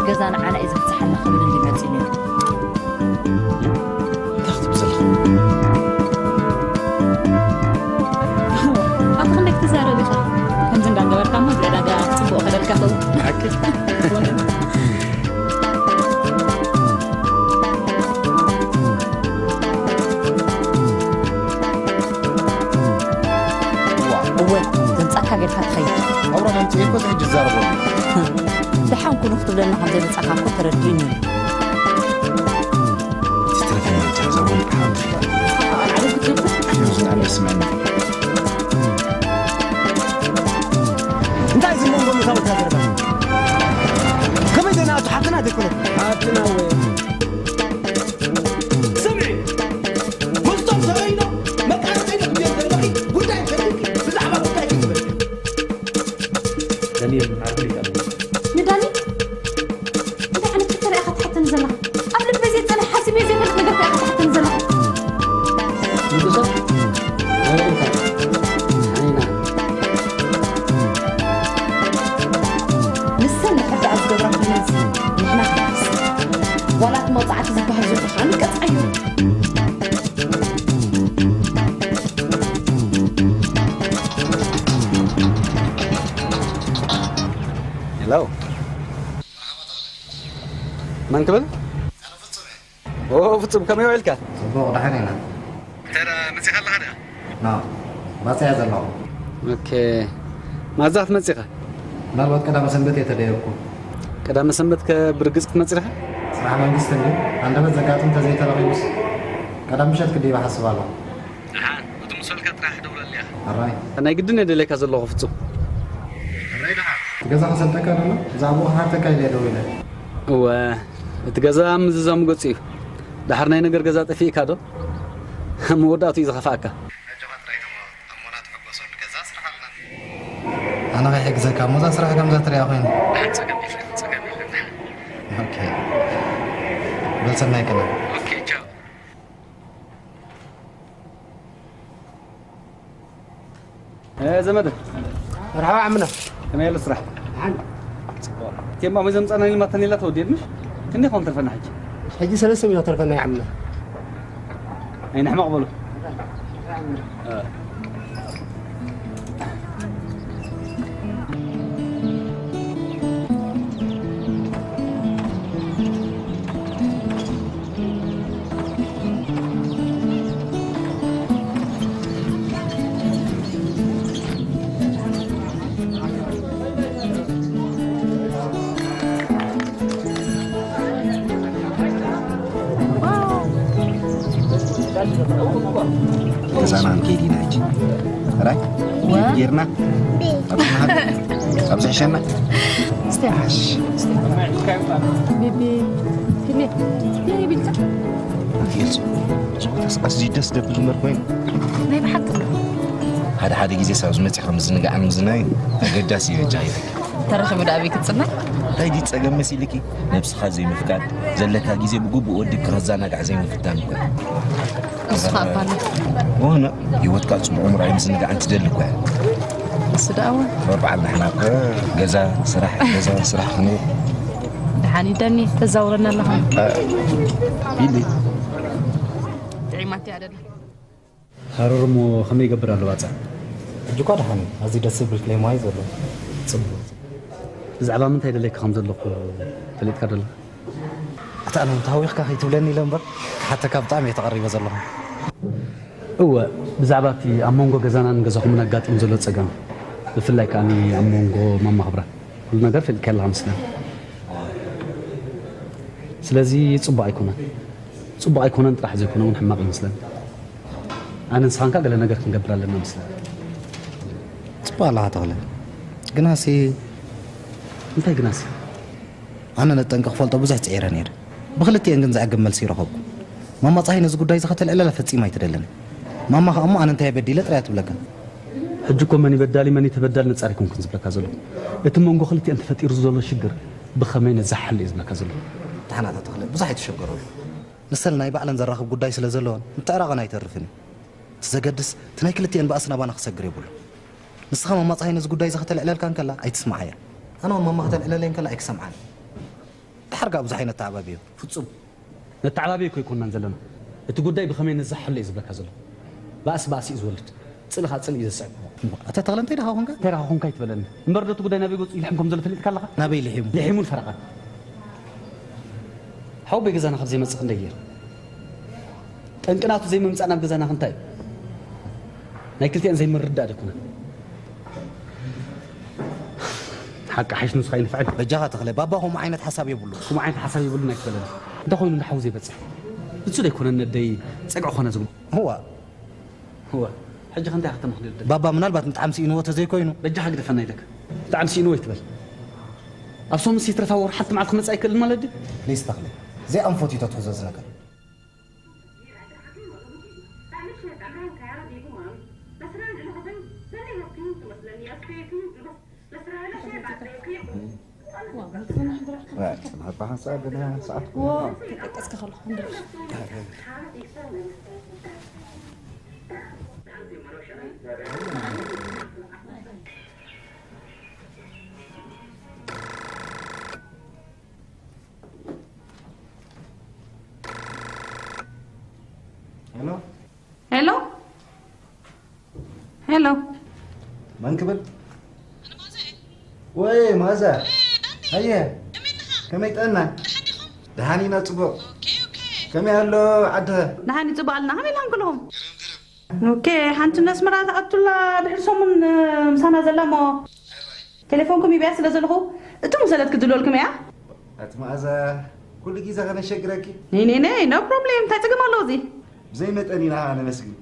ገዛ ንዓና እዩ ዝፍጽሓልና ክብል እንዲ መጺኡ ነይሩ። እንታይ ክትብል ዘለኻ? ኣቲ ክንደይ ክትዛረብ ኢኻ? ከምዚ እንዳገበርካ እሞ ዝያዳ ጽቡቕ ከደልካ ኸውን። ሓቂ? እወ፣ ዘምጻካ ጌርካ ትኸይድ። ኣብራ መምጽእ እኮ ሕጂ ዝዛረቦ። ደሓን ኩኑ ክትብለና ከም ዘይመጻካ እኮ ተረዲእኒ። ትትረፈ መምጽእ ዘቦን ብሓንቲ። እንታይ እዚ መንጎ ምሳው ተዘርባ? ከመይ ዜና ኣቶ ሓፍትና ዘይኮነ? ሓፍትና ወይ? ስምዒ፣ ምስቶም ሰበይኖ መቃረፂ ክትብል ዘለኺ ጉዳይ ፈሊጥኪ ብዛዕባ ጉዳይ ክትብል። ዳንኤል፣ ዓርኩ ይዛረብ። ንዳኒ? እንታይ ዓይነት ሕቶ ኢኻ ትሓተኒ ዘለኻ? ኣብ ልበይ ዘይጸንሕ ሓሲበ ዘይፈልጥ ነገር ኢኻ ትሓተኒ ዘለኻ። ንጉሰ? ዓይና። ንሰን ንሕዳኣ ዝገብራ ኮይነንስ ንሕና ክንሓስብ። ዋላ እቲ መቕጻዕቲ ዝበሃል ዘሎ ከዓ ንቀጽዓዮ። ሄሎ። መን ክብል? ኦ፣ ፍጹም፣ ከመይ ውዒልካ? ጽቡቕ፣ ደሓን ኢና። እንተ ደኣ መጺኻ ኣለኻ ደኣ? ኖ፣ መጺኣ ዘለኹ። ኦኬ። ማዛ ክትመጺ ኢኻ? ምናልባት ቀዳመ ሰንበት እየ ተደየብኩ። ቀዳመ ሰንበት ከ ብርግጽ ክትመጺ ኢኻ? ስራሕ መንግስቲ እንድዩ። ሃንደበት ዘጋጥም እንተዘይተረኺቡስ፣ ቀዳም ምሸት ክድይብ እሓስብ ኣለኹ። ደሓን፣ እቲ ምስ በልካ ጥራሕ ደውለለይ ኢኻ። ሕራይ። ናይ ግድን እየ ደልየካ ዘለኹ ፍጹም። ሕራይ ደሓን። እቲ ገዛ ከሰልጠካ ደሎ፣ ብዛዕባኡ ክሓተካ ኢለ እየ ደዊለ። እወ፣ እቲ ገዛ ምዝዛሙ ገጹ እዩ። ደሓር ናይ ነገር ገዛ ጠፊእካ ዶ? መወዳእቱ እዩ ዝኸፍኣካ። ኣጆኻ ጥራይ ተሞ፣ ኣሞና ተሐጎሰሉ ገዛ ስራሕ ኣለና። ኣነ ከይሕግዘካ እሞ እዛ ስራሕ ከምዛ ትሪኣ ኮይና። ጸገም የለን፣ ጸገም የለን። ኦኬ። በል ሰናይ ቀን። ኦኬ፣ ቻው። እ፣ ዘመደ። መርሓባ ዓምና። ከመይ ኣሎ ስራሕ? ደሓን። ጽቡቕ። ቴማ ወይ ዘምጻና ኢልማ ተኔላ ተወዲድ ምሽ? ክንደይ ኮን ተርፈና ሕጂ? ሕጂ ሰለስተ ሚእቲ ተርፈና ዓምና። ኣይ ንሕማቕ በሉ። እ። ገዛና ክንከይድ ኢና ሕጂ። ራይ? ወ? ጌርና? ኣብ ዝሓሸና? እስቲ። እሺ። ቢቢ፣ ፊልሜ፣ ቢቢ፣ ቢቢ። ኣዝዩ ደስ ደብል እምበር ኮይኑ። ናይ ብሓቂ። ሓደ ሓደ ግዜ ሳብ ዝመፅእ ከም ዝንጋዕን ምዝናይን ኣገዳሲ እዩ። በጃ ይለኪ። ተረኺቡ ደኣ ኣበይ ክትፅናዕ? እንታይ ድዩ ፀገም መሲልኪ? ነብስኻ ዘይምፍቃድ፣ ዘለካ ግዜ ብግቡእ ወዲብካ ከዘናጋዕ ዘይምፍታን እኮ እዩ። ንስኻ እኳ ኣሎ። ሆነ፣ ህይወትካ ጽቡቕ ምርኣይ ምዝንጋዕን ትደሊ እኮ እያ። ንሱ ደኣ እውን። እምበር በዓል ንሕና እኮ ገዛ፣ ስራሕ፣ ገዛ፣ ስራሕ ክንብል። ደሓን እዩ ዳኒ፣ ተዛውረና ኣለኻ። እ፣ ኢሊ። ጥዒማት እያ ደላ። ሃረር እሞ ከመይ ይገብር ኣሎ ባጽዕ? ሕጂ እኳ ደሓን እዩ። ኣዝዩ ደስ ዝብል ክሌማ እዩ ዘሎ። ጽቡቕ። ብዛዕባ ምንታይ ደለይካ ከም ዘለኹ ፈሊጥካ ደለኻ? ኣታ ኣነ እውን ተሃዊኽካ ከይትብለኒ ኢለ እምበር፣ ክሓተካ ብጣዕሚ እየ ተቐሪበ ዘለኹ። እወ፣ ብዛዕባ እቲ ኣብ መንጎ ገዛናን ገዛኹምን ኣጋጢሙ ዘሎ ጸገም፣ ብፍላይ ከኣ ኣብ መንጎ ማማ ክብረት፣ ኩሉ ነገር ፈሊጥካዮ ኣለኻ መስለኒ። ስለዚ ጽቡቕ ኣይኮነን። ጽቡቕ ኣይኮነን ጥራሕ ዘይኮነ እውን ሕማቕ ይመስለኒ። ኣነ ንስኻን ከኣ ገለ ነገር ክንገብር ኣለና መስለኒ። ጽቡቕ ኣለኻ ተኽለ። ግናሲ እንታይ ግናሲ? ኣነ ነቲ ጠንቂ ክፈልጦ ብዙሕ ጽዒረ ነይረ። ብኽልቲኤን ግን ዘዕግብ መልሲ ይረኸብኩ። ማማ ጸሃይ ነዚ ጉዳይ እዚ ከተልዕለላ ፈጺማ ኣይትደልን። ማማ ከኣ እሞ ኣነ እንታይ በዲለ ጥራይ እያ ትብለካ። ሕጂ እኮ መን እዩ በዳሊ መን እዩ ተበዳሊ ነጻር ኣይኮንኩን ዝብለካ ዘለኹ። እቲ መንጎ ክልቲኣን ተፈጢሩ ዘሎ ሽግር ብኸመይ ነዛሕሉ እየ ዝብለካ ዘለኹ። ተሓናተ ተኽለ ብዙሕ ኣይትሸገረሉ። ንሰን ናይ ባዕለን ዘራኽብ ጉዳይ ስለ ዘለወን ምትዕራቐን ኣይተርፍን እዩ። እቲ ዘገድስ እቲ ናይ ክልቲኤን ባእሲ ናባና ክሰግር የብሉ። ንስኻ ማማ ጸሃይ ነዚ ጉዳይ እዚ ከተልዕለልካ እንከላ ኣይትስምዓያ። ኣነ እውን ማማ ከተልዕለለይ እንከላ ኣይክሰምዓን። ድሓር ከኣ ብዙሕ ኣይነተዓባብዮ። ፍጹም። ነተዓባብዮ እኮ ኣይኮንናን ዘለና። እቲ ጉዳይ ብኸመይ ነዛሕሎ እየ ዝብለካ ዘለኹ። ባእሲ ባእሲ እዩ ዝወልድ። ጽልኢ ኸኣ ጽልኢ እዩ ዘስዕብ። ኣታ ተኽለ እንታይ ደኻ ኾንካ? እንታይ ደኻ ኾንካ ኣይትበለኒ። እምበር ዶ እቲ ጉዳይ ናበይ ገጹ ይልሕም ከም ዘሎ ፈሊጥካ ኣለኻ? ናበይ ልሒሙ? ልሒሙን ፈረቓን። ሓወቦይ ገዛና ካብ ዘይመጽእ ክንደይ ገይሩ? ጠንቂ ናቱ ዘይምምጻእ ናብ ገዛና ክንታይ እዩ? ናይ ክልቲኤን ዘይምርዳእ ዶ ኣይኮነን? ሓቂ ሓይሽ ንስኻ ይንፍዐን። በጃኻ ተኽለ፣ ባባ ከምኡ ዓይነት ሓሳብ የብሉ። ከምኡ ዓይነት ሓሳብ የብሉን ኣይትበለኒ። እንታይ ኮይኑ እንዳ ሓዉ ዘይበጽሕ? ንሱ ዶ ኣይኮነን ነደይ ጸግዒ ኮነ ዝብሎ? እዋ። እዋ። ሕጂ ከ እንታይ ከተመኽንዮ ትደሊ? ባባ ምናልባት ምጥዓም ስኢንዎ ተዘይኮይኑ። በጃኻ ግደፈና ኢለካ። ብጣዕሚ ስኢንዎ ኣይትበል። ኣብ ሶምስ ይትረፋ ወር ሓንቲ መዓልቲ ክመጽእ ኣይክእልን ማለት ድዩ? ፕሊስ ተኽለ፣ ዘይኣንፈት እዩ ተትሕዞ እዚ ነገር። ሄሎ ሄሎ ሄሎ። መን ክብል? ወይ ማዛ። ኣየ፣ ከመይ ጥዕና? ደሓን ኢና፣ ጽቡቕ። ከመይ ኣሎ ዓድኸ? ደሓን እዩ፣ ጽቡቕ ኣለና። ከመይ ኢልኩም ኩልኹም? ኦኬ፣ ሓንቲ ነስመራ ትኣቱላ ድሕሪ ሰሙን፣ እ፣ ምሳና ዘላ እሞ ቴሌፎንኩም ይብያ ስለ ዘለኹ፣ እቱ ምሰለት ክድልወልኩም እያ። ኣቲ መኣዛ፣ ኩሉ ግዜ ከነሸግረኪ? ነይ፣ ነይ፣ ነይ፣ ኖ ፕሮብሌም፣ እንታይ ጸገም ኣለዎ እዚ? ብዘይ መጠን ኢና ነመስግን።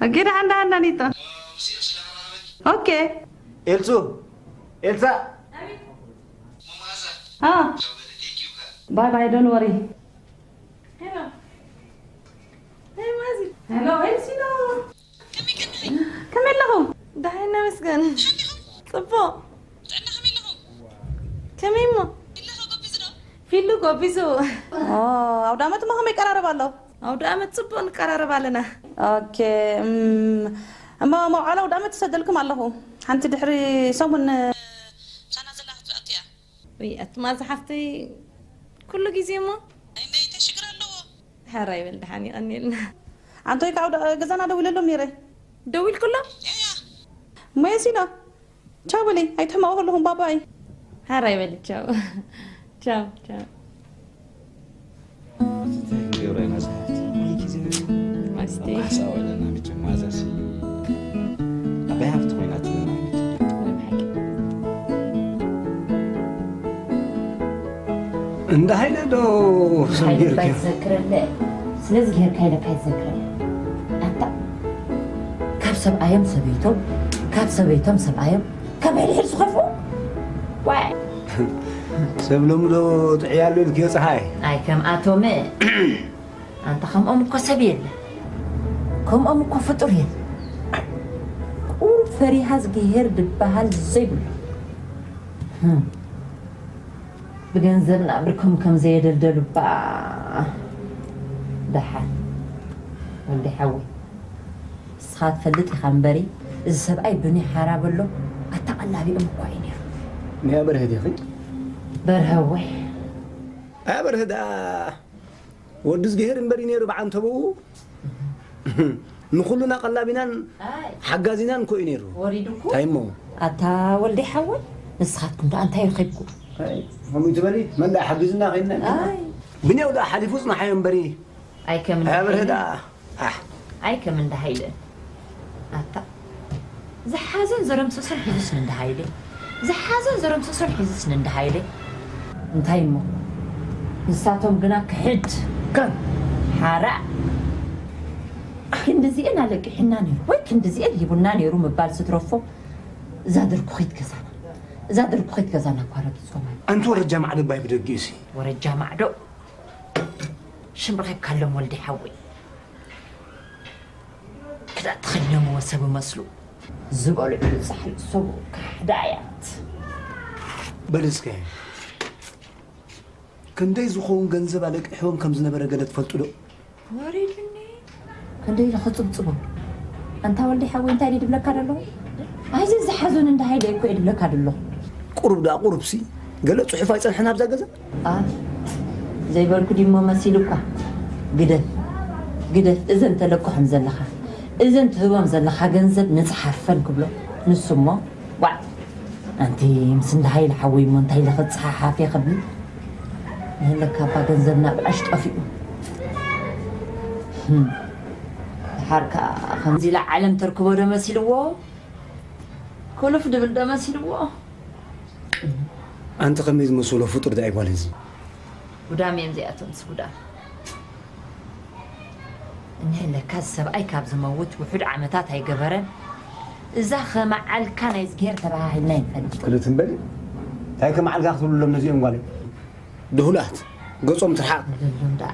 ኦኬ፣ ደሓን፣ ደሓን፣ ዳኒቶ። ኦኬ። ኤልሱ፣ ኤልሳ። አ። ባይ ባይ፣ ዶንት ወሪ። ሄሎ። ሄይ፣ ማዚ። ሄሎ፣ ኤልሲኖ። ከመይ ቀኒኺ? ከመይ ኣለኹም? ደሓን ነመስገን። ደሓን ዲኹም? ጽቡቕ። ጥዕና ከመይ ኣለኹም? ከመይ እሞ? ፊሉ ከ ጎቢዙ ዶ? ፊሉ ጎቢዙ። ኦ፣ ኣውደ ዓመት እሞ ከመይ ይቀራረብ ኣሎ? ኣውደ ዓመት ጽቡቕ ንቀራረብ ኣለና። ኦኬ፣ እም፣ እሞ መውዓሊ ኣውደ ዓመት ይሰደልኩም ኣለኹ። ሓንቲ ድሕሪ ሰሙን ምሳና ዘላ ክትኣቱ እያ። ወይ ኣቲ ማዛ ሓፍተይ፣ ኩሉ ግዜ እሞ። ኣይ፣ እንታይ ሽግር ኣለዎ? ሕራይ በል፣ ደሓን ይቐንየልና። ኣንቶይ ካብ ደ-፣ ገዛና ደዊለሎም ነይረ። ደዊልኩሎም? እያ። እሞ የሲኖ፣ ቻው በሊ፣ ኣይትሕመቑ ከለኹም፣ ባባይ። ሕራይ በሊ፣ ቻው። ቻው፣ ቻው። ማስቴ። ሓሳብ ኣለና መቸም፣ ማዛሲ ዓባይ ሃፍቲ ኮይናትልና መቸም። እንዳ ሃይለ ዶ ሃይለ ሰሚርካ? ባይ ትዘክረለ። ስለዚ ጌርካ ኢለካ ይዘክረለ። ኣታ፣ ካብ ሰብኣዮም ሰበይቶም፣ ካብ ሰበይቶም ሰብኣዮም፣ ካብ ሕድሕድ ዝኸፍኡ? ዋይ። ሰብ ሎሚ ዶ ጥዕያሉ ኢልክዮ ፀሓይ? ኣይ፣ ከም ኣቶም። ኣንታ ከምኦም እኮ ሰብ የለ። ከምኦም እኮ ፍጡር የለ። ቁሩብ ፈሪሃ ዝግሄር ድበሃል ዘይብሉ። ህም። ብገንዘብና ብርኮም ከም ዘየደልደሉ እባ። ደሓን ወዲ ሓወይ፣ ንስኻ ትፈልጥ ኢኻ እምበሪ፣ እዚ ሰብኣይ ብኒ ሓራ በሎ ኣተቐላቢኦም እኳ እዩ ነይሩ። ናይ በርሀ ዲኺ? በርሀ ወይ? ኣያ በርሀ ደኣ ወዲ ዝግሄር እምበር እዩ ነይሩ ብዓንተብኡ። ንኹሉና ቀላቢናን ኣይ። ሓጋዚናን እኮ እዩ ነይሩ። ወሪዱኩ? እንታይ እሞ? ኣታ ወልደይ ሓወይ፣ ንስኻትኩም ደኣ እንታይ ረኺብኩም? ኣይ፣ ከምኡ ትበሊ? መን ደኣ ሓጊዙና ኸይድና? ኣይ። ብኔው ደኣ ሓሊፉ ጽናሓዮ እምበሪ። ኣይ፣ ከም እንዳ ኣያ በርሀ ሃይለ። ደኣ፣ ኣሕ። ኣይ፣ ከም እንዳ ሃይለ። ኣታ። ዝሓዘን ዘረምሰሶን ሒዙስ ንእንዳ ሃይለ። ዝሓዘን ዘረምሰሶን ሒዙስ ንእንዳ ሃይለ። እንታይ እሞ? ንሳቶም ግና ክሕድ። ከም? ሓራ። ክንድዚኤን ኣለቂሑና ነይሩ፣ ወይ ክንድዚኤን ሂቡና ነይሩ ምባል ስትረፎ፣ እዛ ድርኩኺት ገዛና፣ እዛ ድርኩኺት ገዛና እኳ ረጊጾማ። ኣንቲ ወረጃ ማዕዶ ባይ ብደጊኡሲ። ወረጃ ማዕዶ። ሽም ረኺብካሎም ወልዲ ሓወይ። ክዳን ተኸዲኖምዎ ሰብ እመስሉ። ዝበልዑሉ ጻሕሊ ዝሰብሩ ካሕዳያት። በል እስከ፣ ክንደይ ዝኸውን ገንዘብ ኣለቂሕዎም ከም ዝነበረ ገለ ትፈልጡ ዶ? ወሪዱኒ። ክንደይ ኢለ ክጽብጽቦ? ኣንታ ወልዲ ሓወይ፣ እንታይ ድብለካ ደለኹ? ኣይዚ ዝሓዙን እንዳ ሃይለ እኮ እየ ድብለካ ደለኹ። ቁሩብ ደኣ ቁሩብሲ፣ ገለ ጽሑፍ ኣይጸንሐን ኣብዛ ገዛ? ኣ፣ ዘይበልኩ ዲሞ መሲሉ እኳ። ግደፍ፣ ግደፍ፣ እዘን ተለቅሖም ዘለኻ፣ እዘን ትህቦም ዘለኻ ገንዘብ ንጽሓፈን ክብሎ፣ ንሱ እሞ፣ ዋዕ፣ ኣንቲ ምስ እንዳ ሃይለ ሓወይ እሞ እንታይ ኢለ ክጸሓሓፍ እየ ክብል? ንህለካ እባ ገንዘብና ብዓሽ ጠፊኡ። ህም፣ ድሓር ከኣ ከምዚ ኢላ ዓለም ተርክቦ ዶ መሲልዎ? ኩልፍ ድብል ዶ መሲልዎ? ኣንቲ ከመይ ዝመስሎ ፍጡር ደኣ ጓል እዚ? ጉዳም እዮም እዚኣቶምስ ጉዳም። እንሄለካ እዚ ሰብኣይ ካብ ዝመውት ውሑድ ዓመታት ኣይገበረን። እዛ ከመዓልካ ናይ ዝግሄር ተባሃሂልና ይንፈልጥ። ክልት እምበል፣ እንታይ ከመዓልካ ክትብልሎም ነዚኦም ጓለይ? ድሁላት፣ ገጾም ትርሓቕ። ንብሎም ደኣ።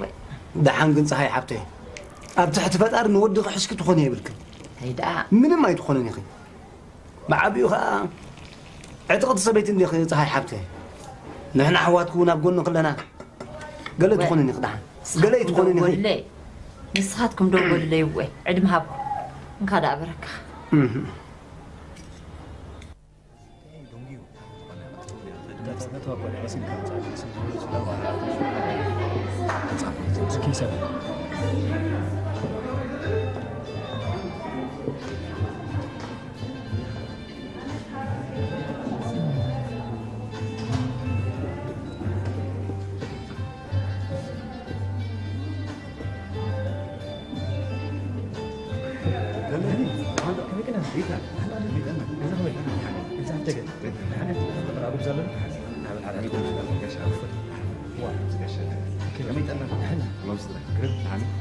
ወይ። ደሓን ግን ጸሃይ ሓብተይ፣ ኣብ ትሕቲ ፈጣሪ ንወዲ ክሕስኪ ትኾኒ የብልክን። እንታይ ደኣ? ምንም ኣይትኾንን ኢኺ። ብዓቢኡ ኸኣ ዕጥቕቲ ሰበይቲ እንዲኺ ጸሃይ ሓብተይ። ንሕና ኣሕዋትኪ እውን ኣብ ጎንኺ ኣለና። ገለ ወ-፣ ትኾንን ኢኺ ደሓን። ገለ ንስኻትኩም ኣይትኾንን ኢኺ። ደወሉለይ። ንስኻትኩም ደወሉለይ እወ። ዕድመ ሃብኩም። እንካ ደኣ በረካ። እህ።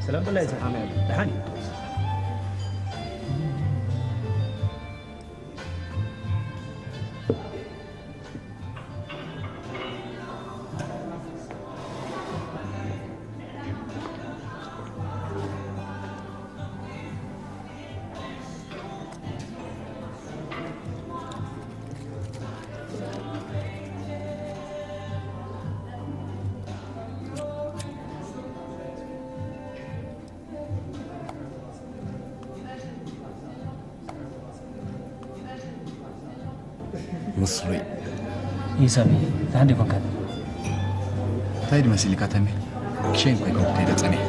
ሰላም በላይ። ደሓን። ምስሉይ። ይሳሚ፣ ደሓን ዲኹም ከ? እንታይ ድመሲልካ ተሜ? ክሸይን ኮይንኩም ከይደ ጸኒሐ።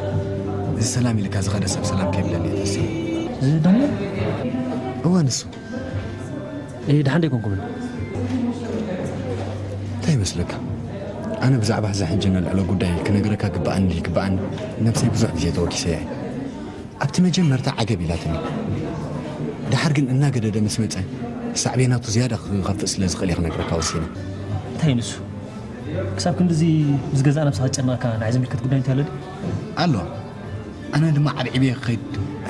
እዚ ሰላም ኢልካ ዝኸደ ሰብ ሰላም ከይብለኒ እየ ተሲኡ። እዚ ደሞ? እወ፣ ንሱ። እ፣ ደሓን ዶ ኣይኮንኩምን? እንታይ ይመስለካ? ኣነ ብዛዕባ እዛ ሕጂ ነልዕሎ ጉዳይ ክነግረካ ግባኣኒ ይግባኣኒ፣ ነብሰይ ብዙሕ ግዜ ተወኪሰያ እየ። ኣብቲ መጀመርታ ዓገብ ኢላትኒ። ደሓር ግን እናገደደ ምስ መጸ፣ ሳዕቤናቱ ዝያዳ ክኸፍእ ስለ ዝኽእል እየ ክነግረካ ወሲነ። እንታይ ንሱ? ክሳብ ክንድዚ ምስ ገዛእ ነብስኻ ዝጨነቐካ ንዓይ ዝምልከት ጉዳይ እንታይ ኣሎ ድዩ? ኣሎ። ኣነ ድማ ዓብዒበየ ክኸይድ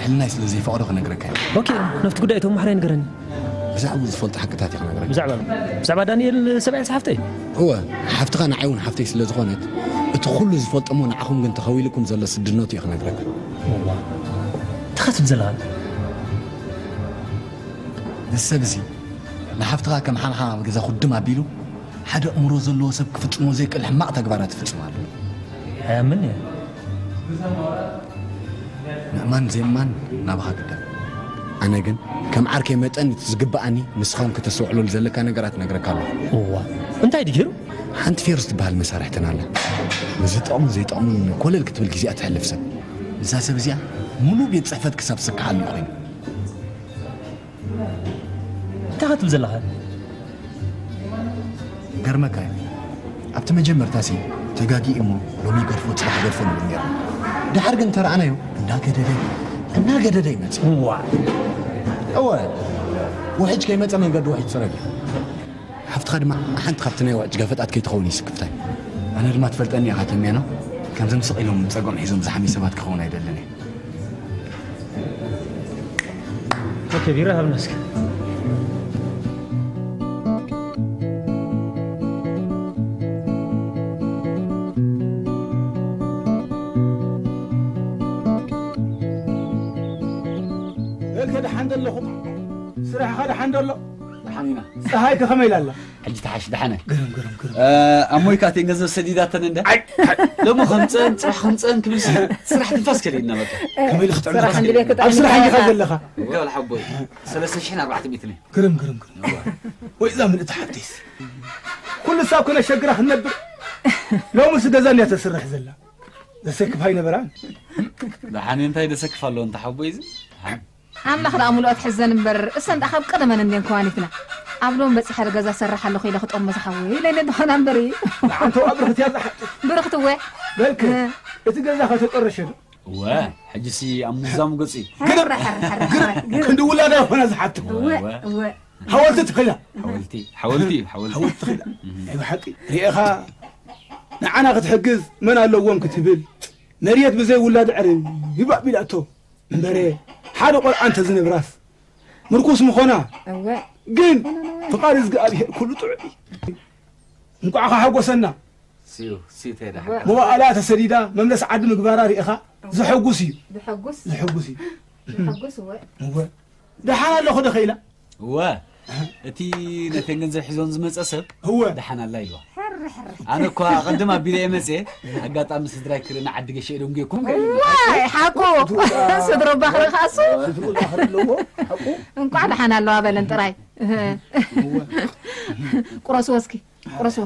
ሕልናይ ስለ ዘይፈቕዶ ክነግረካ እየ። ኦኬ፣ ናብቲ ጉዳይ እቶም ማሕራይ ንገረኒ። ብዛዕባኡ ዝፈልጦ ሓቅታት እየ ክነግረካ። ብዛዕባ፣ ብዛዕባ ዳንኤል ሰብኣይ ሓፍተይ? እወ፣ ሓፍትኻ ንዓይ እውን ሓፍተይ ስለ ዝኾነት፣ እቲ ኩሉ ዝፈልጦ እሞ ንዓኹም ግን ተኸዊሉኩም ዘሎ ስድነቱ እየ ክነግረካ። እዋ፣ እንታይ ትብል ዘለኻ? እዚ ሰብ እዚ ንሓፍትኻ ከም ሓምሓም ኣብ ገዛ ኩድም ኣቢሉ፣ ሓደ ኣእምሮ ዘለዎ ሰብ ክፍጽሞ ዘይክእል ሕማቕ ተግባራት ይፍጽም ኣሎ። ኣይኣምን እየ። ምእማን ዘይምእማን ናባኻ ግደፍ። ኣነ ግን ከም ዓርከይ መጠን እቲ ዝግብኣኒ ንስኻ እውን ከተስተውዕለሉ ዘለካ ነገራት እነግረካ ኣለኹ። እዋ፣ እንታይ ድዩ ገይሩ? ሓንቲ ፌሮስ ትበሃል መሳርሕትና ኣላ። ንዝጠቕሙን ዘይጠቕሙን ኮለል ክትብል ግዜኣ ተሕልፍ ሰብ። እዛ ሰብ እዚኣ ሙሉእ ቤት ጽሕፈት ክሳብ ዝስክሓሉ ኮይኑ። እንታይ ክትብል ዘለኻ? ገርመካ እዩ። ኣብቲ መጀመርታሲ ተጋጊኡ እሞ ሎሚ ይገድፎ፣ ጽባሕ ይገድፎ ንብል ነይርና። ደሓር ግን እንተረኣናዮ፣ እናገደደ፣ እናገደደ ይመጽእ። እዋ። እወ፣ ውሕጅ ከይመጸ መንገዲ ውሕጅ ጽረግ እዩ። ሓፍትኻ ድማ ሓንቲ ካብቲ ናይ ውሕጅ ገፈጣት ከይትኸውን እዩ ስክፍታይ። ኣነ ድማ ትፈልጠኒ ኢኻ ተሜኖ፣ ከምዞም ስቕ ኢሎም ጸጉዖም ሒዞም ዝሓምዩ ሰባት ክኸውን ኣይደልን እየ። ኦኬ፣ ቢራ ሃብና እስኪ። እከ ደሓን ዘለኹም? ስራሕኻ ደሓን ዶ ኣሎ? ደሓን ኢና። ፀሃይ ከ ከመይ ኢላ ኣላ? ሕጂ ተሓሽ ደሓነ። ግርም፣ ግርም፣ ግርም። እ፣ ኣሞይ ካቴን ገንዘብ ሰዲዳተን እንደ? ኣይ፣ ኣይ። ሎሚ ከምፀን፣ ፅባሕ ከምፀን ክብል ሲ፣ ስራሕ ትንፋስ ከሊእና በቃ። ከመይ ኢሉ ክጥዕም ስራሕ ዝኽእል? እንድሌ ክጥዕም ኣብ ስራሕ ኢኻ ኢኻ። ዘለኻ። እንካ በል ሓቦይ፣ ሰለስተ ሽሕን ኣርባዕተ ሚእትን እዩ። ግርም፣ ግርም፣ ግርም። ወይ እዛ ምልእቲ ሓፍተይስ። ኩሉ ሳብ ክነሸግራ ክንነብር። ሎምስ ገዛ እንድያ ተስርሕ ዘላ። ዘሰክፍ ኣይነበራን። ደሓን እንታይ ደሰክፍ ኣሎ እንተ ሓቦይ እዚ? ደሓን። ኣምላኽ ደኣ ምሉኦ ትሕዘን እምበር፣ እሰን ደኣ ካብ ቀደመን እንድየን ከዋኒትና። ኣብ ሎም በጺሐ ገዛ ሰርሕ ኣለኹ ኢለ ክጠሞ ዝሓወይ ኢለ እንደ ዝኾና እምበር እዩ። ንዓንተው ኣብ ብርኽቲ እያ ዝሓጥጥ። ብርኽቲ እወ። በልከ፣ እ። እቲ ገዛ ከተጠረሸ ዶ? እወ፣ ሕጂሲ ኣብ ምዛሙ ገጹ እዩ። ግርም፣ ሕረ፣ ሕረ፣ ሕረ፣ ግርም፣ ሕረ፣ ግርም። ክንዲ ውላዳ ይኾና ዝሓትት። እወ፣ እወ። እወ። ሓወልቲ ትኽእላ። ሓወልቲ፣ ሓወልቲ እዩ፣ ሓወልቲ። ሓወልቲ ትኽእላ። ናይ ብሓቂ ርኤኻ ንዓና ክትሕግዝ መን ኣለዎም ክትብል መሬት ብዘይ ውላድ ዕርብ ይባእ ቢላቶ። እምበረ ሓደ ቆልዓ እንተ ዝነብራስ ምርኩስ ምኾና። እወ። ግን ፍቓድ እግዚኣብሄር ኩሉ ጥዑይ እዩ። እንቋዕ ከሓጎሰና። ስዩ፣ ስዩ ተይዳ። መዋእላ ተሰዲዳ መምለስ ዓዲ ምግባራ ርኢኻ ዘሐጉስ እዩ። ዘሐጉስ። ዘሐጉስ እዩ። ዘሐጉስ እወ። እወ። ደሓን ኣለኹ ዶ ኸኢላ? እወ። እቲ ነተን ገንዘብ ሒዞን ዝመጸ ሰብ እወ። ደሓን ኣላ ኢልዋ። ሕሪ፣ ሕሪ። ኣነ እኳ ቅድም ኣቢለ እየ መጽየ፣ ኣጋጣሚ ስድራይ ክርኢ ንዓዲ ገሸ ኢዶም ጌርኩም ከ ኢሉ። ዋይ፣ ሓቁ። ስድሮ ባኽሪ ከኣሱ። ስድሮ ባኽሪ ኣለዎ፣ ሓቁ። እንቋዕ ደሓን ኣለዋ በለን ጥራይ። እወ። ቁረስዎ እስኪ፣ ቁረስዎ።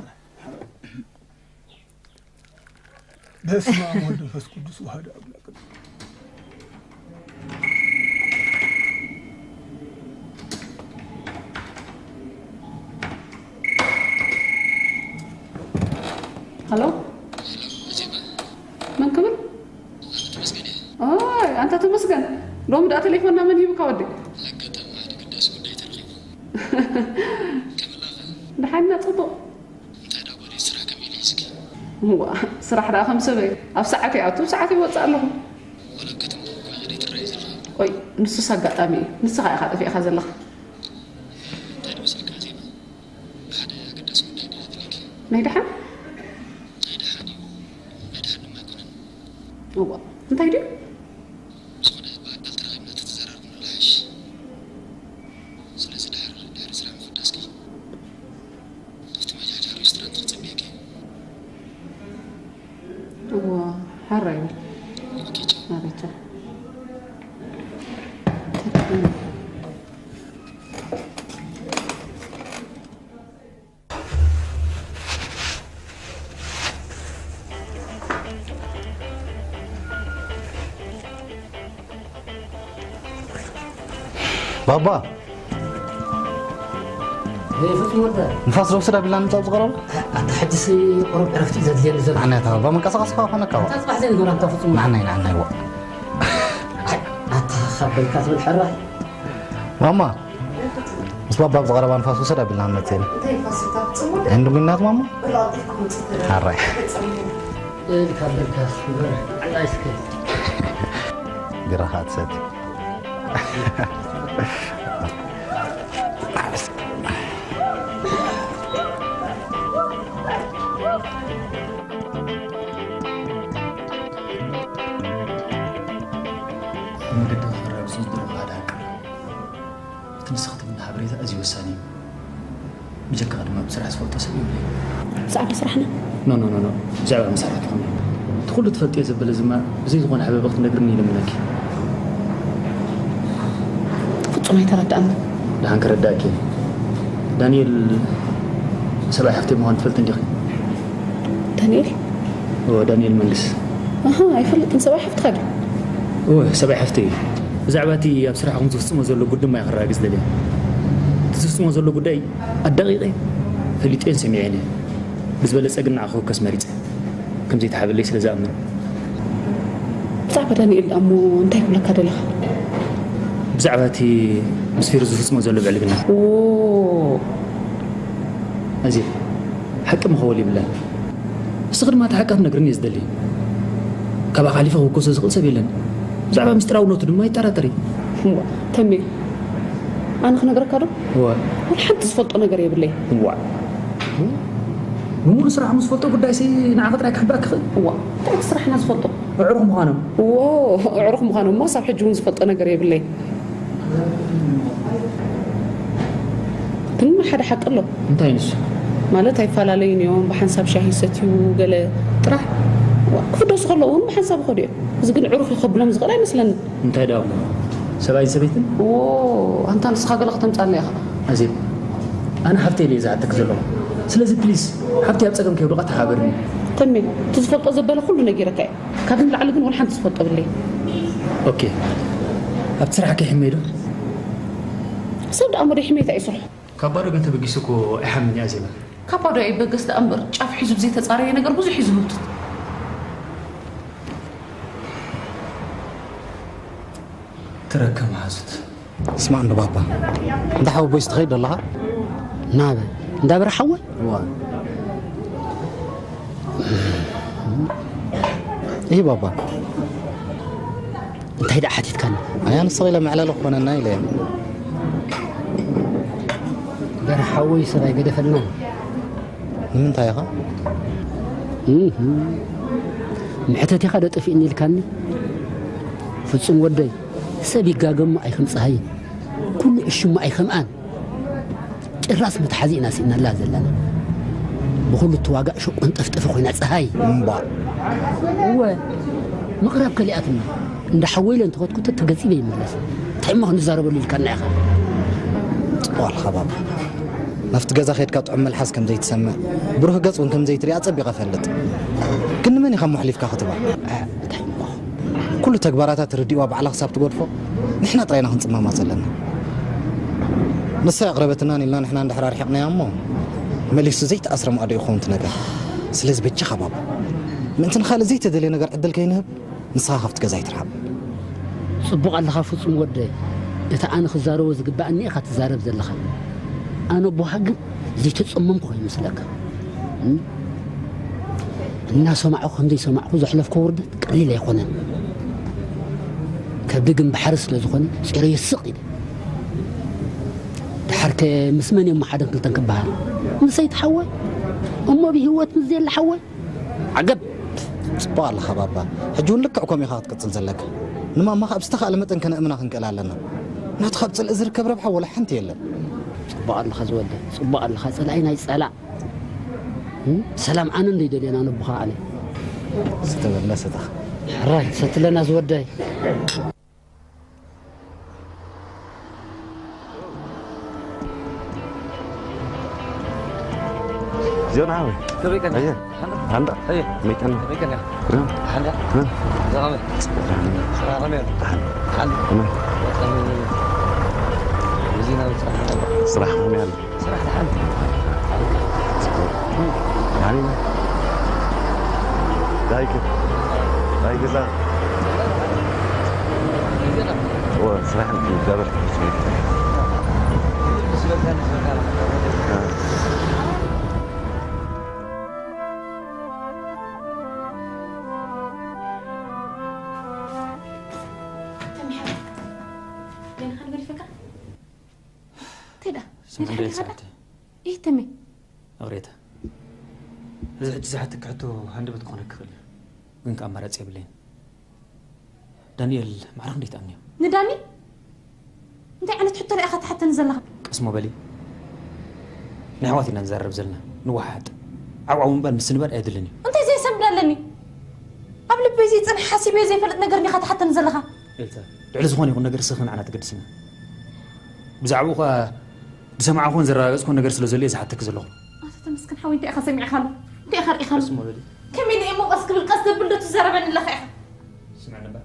በስመ አብ ወወልድ ወመንፈስ ቅዱስ ወአሐዱ አምላክ። ሃሎ፣ መን ክብል? ኦይ፣ ኣንታ ተመስገን፣ ሎሚ ደኣ ቴሌፎንና መን ሂቡካ ወደይ? ኣጋጣሚ ሓደ ግዳስ ጉዳይ ተረኺቡ። ከመላኸ? ደሓንና፣ ጽቡቕ። እንታይ ደኣ ጓለይ፣ ስራሕ ከመይ ኢሉ ሒዝኪ? እዋ፣ ስራሕ ደኣ ከም ሰበይ ኣብ ሰዓት ይኣቱ፣ ኣብ ሰዓት ይወጽእ ኣለኹ። ዋላ ኣብ ከተማ እኮ ኢኺ ደይትረኣዪ ዘለኺ። ኦይ፣ ንሱስ ኣጋጣሚ እዩ። ንስኻ ኢኻ ጠፊእካ ዘለኻ። እንታይ ደኣ መሲልካ ዜማ? ብሓደ ኣገዳሲ ጉዳይ ድየ ደሊኪ? ናይ ደሓን? ናይ ደሓን እዩ። ናይ ደሓን ድማ ኣይኮነን። እዋ፣ እንታይ ድዩ? ብዝኾነ ብኣካል ተራኺብና ተተዘራርብናሉ ይሓይሽ። ስለዚ ድሕር፣ ድሕሪ ስራሕ ምፍዳስኪ ኣብቲ መጃጃ ሬስቶራንት ክጸብየኪ። እዋ፣ ሕራይ። ኦኬ፣ ቻው። ኣበይ ቻው? ባባ። ኤ፣ ፍጹም ወደ። ንፋስ ዶ ውሰድ ኣቢልና ንምጻእ ዝቐረበ? ኣታ ሕጂሲ ቁሩብ ዕረፍቲ እዩ ዘድልየኒ ዘሎ። ንዓናይ እታ ባባ መንቀሳቐሲ ከኣ ኮነካ ዋ። እታ ጽባሕ ዘይንገብራ እንታ ፍጹም። ንዓናይ፣ ንዓናይ ዋ። ኣይ፣ ኣታ ካብ በልካ ትብል ሕራይ። ማማ፣ ምስ ባባ ኣብ ዝቐረባ ንፋስ ውሰድ ኣቢልና ንመጽእ ኢና። እንታይ ንፋስ እታ ፍጹም ወደ? እንዱ ግናት ማማ? ብላ ኣጥሪፍካ መጽእ። ሓራይ። ጽም። እል ካብ በልካ ግበር። ዓላ እስከ። ቢራ ከኣ ትሰቲ። መገዲ ክረብ ዝዝድሮ ሓደ ሃቅር። እቲ ንስኺ ትብኒ ሓበሬታ ኣዝዩ ወሳኒ እዩ። ብጀካኻ ድማ ብስራሕ ዝፈልጦ ሰብ የብለይን። ብዛዕባ ስራሕና? ኖ፣ ኖ፣ ኖ፣ ኖ። ብዛዕባ መሳርሕትኹም እዩ። እቲ ኩሉ ትፈልጥዮ ዘበለ ዝማ ብዘይ ዝኾነ ሕበበ ክትነግርኒ ይልምነኪ። ፍጹም ኣይተረድኣንን። ደሓን ከረድኣኪ እየ። ዳንኤል ሰብኣይ ሓፍተይ ምዃኑ ትፈልጢ እንዲኺ? ዳንኤል? እወ፣ ዳንኤል መንግስ። ኣሃ፣ ኣይፈልጥን። ሰብኣይ ሓፍትኻ ድዩ? እወ፣ ሰብኣይ ሓፍተይ እዩ። ብዛዕባ እቲ ኣብ ስራሕኹም ዝፍጽሞ ዘሎ ጉድ ድማ እየ ክረጋግጽ ደልየ። እቲ ዝፍጽሞ ዘሎ ጉዳይ ኣዳቒቐ ፈሊጠዮን ሰሚዐን እየ። ብዝበለጸ ግን ንዓኺ ክውከስ መሪጸ። ከም ዘይትሓብለይ ስለ ዝኣምን። ብዛዕባ ዳንኤል ደኣ እሞ እንታይ ክብለካ ደለኻ? ብዛዕባ እቲ ምስ ፌሩ ዝፍጽሞ ዘሎ ብዕልግና። ኦ። ኣዜብ፣ ሓቂ መኸወል የብላን። ንስኺ ድማ እቲ ሓቂ ክትነግርኒ እየ ዝደሊ። ካባኺ ሓሊፈ ክውከሶ ዝኽእል ሰብ የለን። ብዛዕባ ምስጢራውነቱ ድማ ኣይጠራጠሪ። እዋ፣ ተሜ፣ ኣነ ክነግረካ ዶ? እዋ። ወላ ሓንቲ ዝፈልጦ ነገር የብለይ። እዋ። ብምሉእ ስራሕ ምስ ፈልጦ ጉዳይሲ ንዓኺ ጥራይ ክሕብኣኪ ይኽእል። እዋ፣ እንታይ እቲ ስራሕና ዝፈልጦ? ኣዕሩኽ ምዃኖም። እዎ፣ ኣዕሩኽ ምዃኖም እሞ፣ ሳብ ሕጂ እውን ዝፈልጦ ነገር የብለይ። ግን ሓደ ሓቂ ኣሎ። እንታይ ንሱ? ማለት ኣይፈላለዩን እዮም፣ ብሓንሳብ ሻሂ ይሰትዩ ገለ ጥራሕ። ዋ፣ ክፍደሱ ከለዉ እውን ብሓንሳብ ይኸዱ እዮም። እዚ ግን ዕሩኽ እዩ ከብሎም ዝኽእል ኣይመስለንን። እንታይ ደኣ እሞ? ሰብኣይን ሰበይትን? ዎ፣ ኣንታ ንስኻ ገለ ከተምጻለይ ኢኻ። ኣዜብ፣ ኣነ ሓፍተይ ኢለ እየ ዝሓተክ ዘለኹ። ስለዚ ፕሊስ፣ ሓፍተይ ኣብ ጸገም ከየውድቓ ተሓባበርኒ። ተሜ፣ እቲ ዝፈልጦ ዘበለ ኩሉ ነጊረካ እየ። ካብዚ ንላዕሊ ግን ወላ ሓንቲ ዝፈልጦ የብለይን። ኦኬ። ኣብቲ ስራሕ ከይሕመይ ዶ? ሰብ ደኣ እሞ ደይሕመይ እንታይ እዩ ስርሑ? ካብ ባዶ ግን ተበጊሱ እኮ ኣይሓምን እዩ ኣዜብ። ካብ ባዶ ኣይበገስ ደኣ እምበር፣ ጫፍ ሒዙ ብዘይተጻረየ ነገር ብዙሕ እዩ ዝምውትት። ትረከ መሓዙት። ስማዕ እንዶ ባባ፣ እንዳ ሓወቦይስ ትኸይድ ኣለኻ? ናበ? እንዳ በረ ሓወይ? እዋ። ይህ ባባ። እንታይ ደኣ ሓቲትካኒ? ኣያ ንስኺ ኢለ መዕለሊ ክኾነና ኢለ እየ። በረ ሓወይ ሰብ ኣይገደፈልና። ንምንታይ ኢኻ? እህ፣ ምሕተቲኻ ዶ ጠፊእኒ ኢልካኒ? ፍጹም ወደይ፣ ሰብ ይጋገ እሞ ኣይከም ጸሃይን፣ ኩሉ ዕሹ እሞ ኣይከምኣን። ጭራስ መትሓዚ ኢና ስኢናላ ዘለና። ብኹሉ እትዋጋእ ሸቆን ጠፍጠፈ ኮይና ጸሃይ። እምባ። እወ፣ ምቕራብ ከሊኣትና። እንዳ ሓወይ ኢለ እንተኸድኩ ተተገጺበ ይምለስ። እንታይ እሞ ክንዛረበሉ ኢልካና ኢኻ? ጽቡቕ ኣልካ ባባ። ናብቲ ገዛ ከይድካ ጥዑም መልሓስ ከም ዘይትሰምዕ፣ ብሩህ ገጽ እውን ከም ዘይትርኢ ኣጸቢቐ እፈልጥ። ግን ንመን ኢኻ እሞ ኣሕሊፍካ ክትባ? እ፣ እንታይ እሞ? ኩሉ ተግባራታ ተረዲእዋ ባዕላ ክሳብ ትገድፎ፣ ንሕና ጥራይ ኢና ክንጽመማ ዘለና። ንሳ የቕረበትናን ኢልና ንሕና እንድሕር ኣርሒቕናያ እሞ፣ መሊሱ ዘይተኣስረ ማዕዶ ይኸውን እቲ ነገር። ስለዚ በጃኻ ባባ፣ ምእንቲ ንኻልእ ዘይተደልየ ነገር ዕድል ከይንህብ፣ ንስኻ ካብቲ ገዛ ኣይትርሓቕ። ጽቡቕ ኣለኻ ፍጹም ወደይ። እቲ ኣነ ክዛረቦ ዝግባኣኒ ኢኻ ትዛረብ ዘለኻ። ኣነ ኣቦኻ ግን ዘይተጸመምኩ ከይመስለካ። እም? እናሰማዕኩ ከም ዘይሰማዕኩ ዘሕለፍኩ ውርደት ቀሊል ኣይኮነን። ከብዲ ግን ባሕሪ ስለ ዝኾነ ጺረዮ ስቕ ኢለ። ደሓርከ ምስ መን እዮም ሓደን ክልተን ክበሃል? ምስ ሰይቲ ሓወይ? እሞ ብህይወት ምስ ዘየለ ሓወይ? ዓገብ! ጽቡቕ ኣለኻ ባባ። ሕጂ እውን ልክዕ ከምኡ ኢኻ ክትቅጽል ዘለካ። ንማማኻ ኣብ ዝተኻእለ መጠን ከነእምና ክንክእል ኣለና። ናቱ ካብ ጽልኢ ዝርከብ ረብሓ ወላ ሓንቲ የለን። ጽቡቕ ኣለኻ ዝወደይ፣ ጽቡቕ ኣለኻ። ጸላኢ ናይ ጸላእ። እም? ሰላም ኣነ እንደይደልየና ነቦኻ ኣነ። ዝተበለሰ ተኻ። ሕራይ፣ ሰትለና ዝወደይ። ዚዮን ሓወይ። ከመይ ቀኒኻ? ኣየ። ሓንዳ? ሓንዳ? ኣየ። ከመይ ቀኒኻ? ከመይ ቀኒኻ? ሪም። ሓንዳ? ሪም። እዛ ከመይ? ጽቡቕ። ስራሕ ከመይ ኣሎ? ደሓን። ደሓን። ከመይ? ከመይ? እዚ ናብ ስራሕ ከመይ ኣሎ? ስራሕ ከመይ ኣሎ? ስራሕ ደሓን። ደሓን ኢና። ዳይክ። ዳይ ገዛ። እወ፣ ስራሕ ንዳበል። ተሚሓ፣ ገለ ካልእ ገዲፈካ? እንታይ ደኣ? ስምዒት ገዲፈካ ደኣ? ሰዓት። ኢህ፣ ተሜ። እቕሬታ። እዚ ሕጂ ዝሓተኪ ሕቶ ሃንደበት ክኾነኪ ይኽእል እዩ። ግን ከኣ ኣማራጺ የብለይን። ዳንኤል ማዕረ ክንደይ ትኣምንዮ? ንዳኒ? እንታይ ዓይነት ሕቶ ኢኻ ትሓተኒ ዘለኻ? ቀስ እሞ በሊ። ንኣሕዋት ኢና ንዛረብ ዘለና። ንወሓሓጥ። ዓው ዓው ምባል ምስንባድ ኣየድልን እዩ። እንታይ ዘይሰንብድ ኣለኒ? ኣብ ልበይ ዘይጸንሐ ሓሲበዮ ዘይፈልጥ ነገር እንዲኻ ትሓተኒ ዘለኻ? ኤልሳ፣ ልዕሊ ዝኾነ ይኹን ነገር እስኺ ንዓና ተገድስና። ብዛዕባኡ ኸኣ ዝሰማዕኩን ዘረጋገጽኩን ነገር ስለ ዘሎ እየ ዝሓተኪ ዘለኹ። ኣቶ ተመስገን ሓወይ፣ እንታይ ኢኻ ሰሚዕካሉ? እንታይ ኢኻ ርኢኻሉ? ቀስ እሞ በሊ። ከመይ ኢለ እየ እሞ ቀስ ክብል? ቀስ ዘብል ዶ ትዛረበኒ ኣለኻ ኢኻ? ስምዕኒ እባ።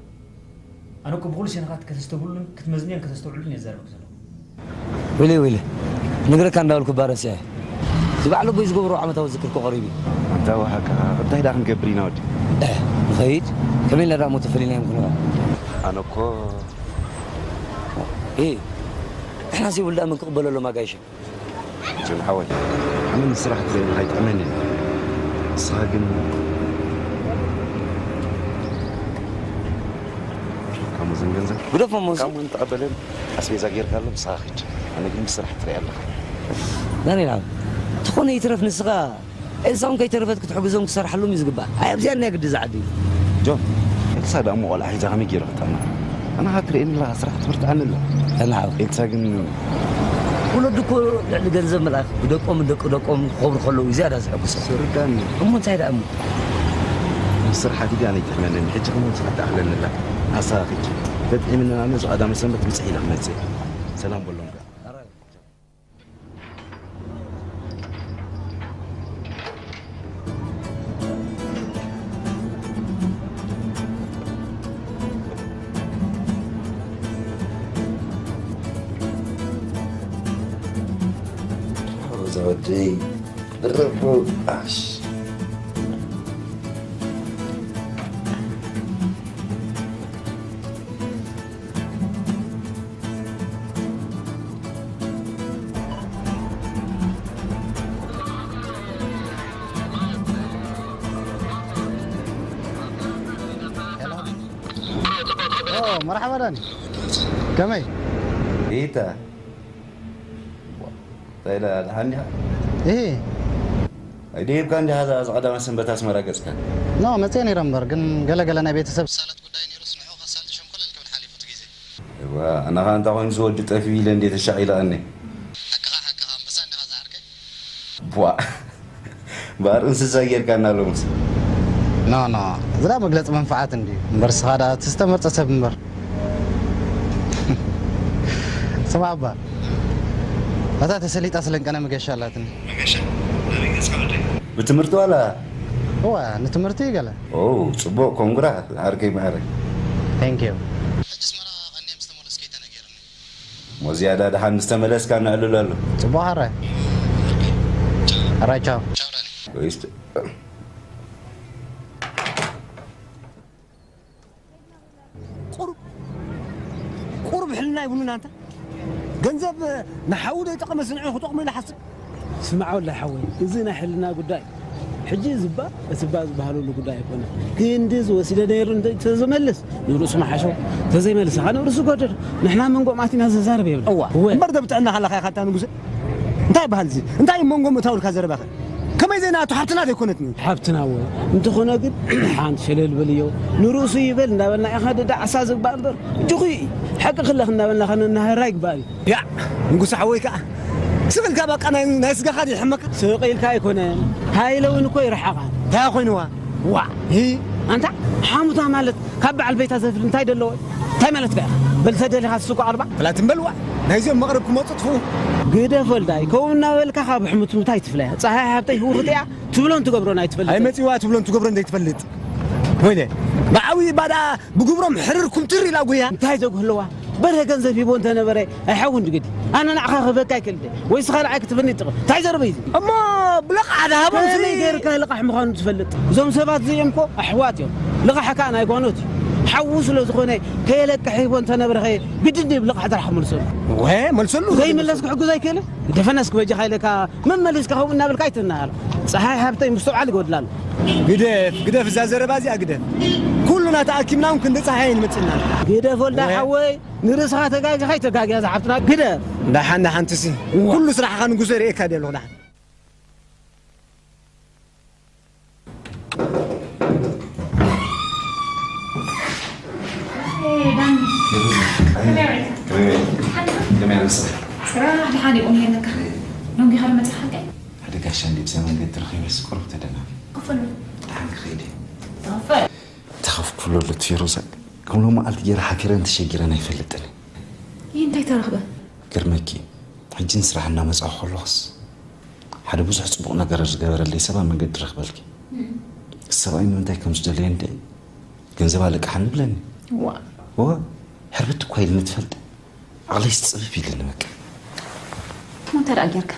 ኣነ እኮ ብኹሉ ሸነኻት ከተስተብህሉን ክትመዝንዮን ከተስተውዕሉን እየ ዝዛረበኪ ዘለኹ። ወይለይ፣ ወይለይ። ክነግረካ እንዳበልኩ እባ ረሲዐ። እዚ በዓል ኣቦይ ዝገብሮ ዓመታዊ ዝክር እኮ ቀሪቡ እዩ። ኣንታ ወሓካ፣ እንታይ ደኣ ክንገብር ኢና ወዲ? እ፣ ንኸይድ? ከመይ ኢልና ደኣ እሞ ተፈሊናዮም ክንውዕል? ኣነ እኮ እ፣ ንሕና ዘይብሉ ደኣ መን ክቕበለሎም ኣጋይሸ? ጆን ሓወይ፣ ኣነ ንስራሕ ትርእየኒ ኣይጥዕመኒ እዩ። ንስኻ ግን ካሙዝን ገንዘብ ግደፎም፣ እሱ ካሙን ተቐበለን ኣስቤዛ ጌርካሎም ንስኻ ኺድ። ኣነ ግን ብስራሕ ትርኢ ኣለኻ። ዳንኤል ሓወይ፣ ተኾነ ይትረፍ ንስኻ ኤልሳ እውን ከይተረፈት ክትሕግዞም ክትሰርሓሎም እዩ ዝግባእ። ኣይ ኣብዚኣ ናይ ግዲ ዝዓዲ እዩ። ጆን፣ ኤልሳ ደኣ እሞ ቆልዓ ሒዛ ከመይ ገይሩ ክጥዕማ? ኣነ ኸኣ ትርእየኒ ኣለኻ፣ ስራሕ ትብርትዓኒ ኣላ። ዳንኤል ሓወይ። ኤልሳ ግን ወለዲ እኮ ልዕሊ ገንዘብ ምልኣኽ ብደቆምን ደቂ ደቆምን ክኸብሩ ከለዉ እዩ ዝያዳ ዘሐጉሶም። ስርዳኒ። እሞ እንታይ ደኣ እሞ? ስራሕ ኣዲጋ ነይትሕመለኒ፣ ሕጂ ከመይ ትኽእል ትኣኽለኒ ኣላ። ኣሳኺ። ተጥዒምኒ ኣነ ዝቐዳመ ሰንበት ብጽሕ ኢለ ክመጽእ። ሰላም በሎም ደኣ። ዘወደይ ብርቡ ኣሽ ኦ፣ መርሓባ ዳኒ። ከመይ? ኢታ። እንታይ ኢላ፣ ደሓን ዲኻ? እሂ። ኣይደይብካ እንዲኻ እዛ፣ እዛ ቀዳመ ሰንበት ኣስመራ ገጽካ? ኖ፣ መጽየ ነይረ እምበር፣ ግን ገለ ገለ ናይ ቤተሰብ ዝሳለጥ ጉዳይ ነይሩ፣ ስንሑ ከሳልጥ ሸንኮለል ክብል ሓሊፉ እቲ ግዜ። እዋ፣ ኣነ ኸኣ እንታይ ኮይኑ ዝወዲ ጠፊኡ ኢለ እንዴ ተሻቒለ ኣነ። ሓቅኻ፣ ሓቅኻ፣ ኣንበሳ እንዲኻ ዝዓርከይ። ቧ። እምበኣር እንስሳ ጌርካና ሎምስ። ኖ፣ ኖ። እዚ ደኣ መግለጺ መንፍዓት እንድዩ። እምበር ንስኻ ደኣ እቲ ዝተመርጸ ሰብ እምበር። ስማዕ እባ። እታ ተሰሊጣ ስለንቀነ መገሻ ኣላትኒ። መገሻ? ናበይ ገጽካ ወደይ? ብትምህርቲ ዋላ? እወ፣ ንትምህርቲ ገለ። ኦ፣ ጽቡቕ፣ ኮንግራ፣ ዓርከይ ማዕረ። Thank you። ሕጂ ኣስመራ ቀንየ ምስ ተመለስኩ እዩ ተነጊሩኒ። እሞ ዝያዳ ደሓን ምስ ተመለስካ ነዕልለሉ። ጽቡቕ፣ ሕራይ። ሕራይ፣ ቻው። ቻው፣ ዳኒ። ወይስ ቁሩብ፣ ቁሩብ ሕልና ይብሉና እንተ። ገንዘብ ንሓዉ ዘይጠቐመ ስንዑ ክጠቕሙ ኢለ ሓስብ። ስማዕ ወላሂ ሓወይ፣ እዚ ናይ ሕልና ጉዳይ። ሕጂ ዝባ እቲ ባ ዝበሃለሉ ጉዳይ ኣይኮነ። ክንዲ ዝወሲደ ነይሩ እንተ-፣ ተዘመልስ ንርእሱ መሓሾ፣ ተዘይመልስ ኸዓ ንርእሱ ጎደሎ። ንሕና መንጎኦም ኣቲና ዘዛርብ የብልና። እዋ፣ እወ። እምበር ደብ ጥዕና ከለኻ ኢኻ እታ ንጉሰ። እንታይ ይበሃል እዚ? እንታይ እዩ መንጎ ምእታው ኢልካ ዘረባኸ? ከመይ ዘይናቱ ሓብትና ዘይኮነትኒ? ሓብትና እወ። እንተኾነ ግን ሓንቲ ሸለል በልዮ። ንርእሱ ይበል እንዳበልና ኢኻ ደዳዕሳ ዝግባእ እምበር፣ እጅኹ እዩ። ሓቂ ክለኽ እንዳበልና ኸነናህራ ይግባእ እዩ። ያዕ! ንጉሰ ሓወይ ከኣ ስቕ ኢልካ በቃ ናይ፣ ናይ ስጋኻ ድዩ ይሕመካ? ስቕ ኢልካ ኣይኮነን። ሃይለ እውን እኮ ይርሓቓ። እንታይ ኮይንዋ? ዋእ! ሂ! ኣንታ ሓሙታ ማለት ካብ በዓል ቤታ ዘፍሊ እንታይ ደለዎ? እንታይ ማለትካ ኢኻ? በል ተደሊኻ ስኳ ኣልባ? ፍላት እምበል ዋእ! ናይዚኦም መቕርብ ክመጹ ጥፍኡ። ግደፍ ወልዳይ፣ ከምኡ እናበልካ ካብ ሕሙት ምታይ ትፍለያ? ጸሓይ ሃብተይ ህውኽቲ እያ፣ ትብሎን ትገብሮን ኣይትፈልጥን። ኣይመጺዋ ትብሎን ትገብሮን ዘይትፈልጥ። ወይለ፣ ብዓብዪ ባዳ ብግብሮም ሕርር ኩምትር ኢላ ጉያ። እንታይ ዘጉህልዋ? በርሀ ገንዘብ ሂቦ እንተነበረ ኣይሓውን ድግዲ። ኣነ ንዓኻ ክህበካ ኣይክእል ድየ? ወይ ስኻ ንዓይ ክትህበኒ ይጥቕም? እንታይ ዘረባ እዩ እዚ? እሞ ብልቓሕ ዝሃቦም ከመይ ሲ- ገይርካ ልቓሕ ምዃኑ ትፈልጥ? እዞም ሰባት እዚኦም እኮ ኣሕዋት እዮም። ልቓሕ ከኣ ናይ ጓኖት እዩ። ሓዉ ስለ ዝኾነ ከየለቅሕ ሂቦ እንተነበረ ኸ ግድን ድዩ ብልቓሕ ጥራሕ ክመልሰሉ? ወ-፣ መልሰሉ። ዘይመለስ ክሕግዞ ኣይክእልን? ደፈነስ ክበጃኻ ኢለካ መመሊስካ ከምኡ እናበልካ ኣይትናሃር። ጸሓይ ሃብተይ ምስትውዓል ይጎድላ ኣሎ። ግደፍ፣ ግደፍ፣ እዛ ዘረባ እዚኣ ግደፍ። ኩሉና ተኣኪብና እውን ክንዲ ጸሓይ ኣይንመጽእና። ግደፍ ወልዳ ወይ ሓወይ፣ ንርእስኻ ተጋጊኻ ኣይተጋግያ እዛ ሓብትና። ግደፍ። ደሓን፣ ደሓን ትሲ። እዋ። ኩሉ ስራሕኻ ንጉሰ ርእየካ ድየ ኣለኹ ደሓን። ኤ፣ ዳኒ። ከመይ ውዒልካ? ከመይ ውዒልካ? ሓንቲ ከመይ ኣሎ ስራሕ? ስራሕ ደሓን እዩ፣ ቁም ኣለካ። ሎሚ ዲኻ መጺኻ ሓቀይ? ሓደ ጋሻ እንዲ ብሰብ መንገዲ ረኺበስ ቁሩብ ተደናፊ። ክፈሉ። ደሓን ክኸይድ እየ። ተኸፈል። ተኸፍኩሎ ኣሎ እቲ ፌሮዛ። ከም ሎሚ መዓልቲ ገይረ ሓፊረን ተሸጊረን ኣይፈልጥን። ይህ እንታይ ተረኽበ? ገርመኪ፣ ሕጂ ንስራሕ እናመጻኹ ከለኹስ ሓደ ብዙሕ ጽቡቕ ነገር ዝገበረለይ ሰብ ኣብ መንገዲ ረኽበልኪ። እም። ሰብኣይ ንምንታይ ከም ዝደለየ እንደ ገንዘብ ኣለቅሓኒ ይብለኒ። ዋ። እወ፣ ሕርብት እኳ ኢልኒ ትፈልጥ። ዓቕለይስ ጽብብ ኢልኒ በቃ። እሞ እንታይ ደኣ ጌርካ?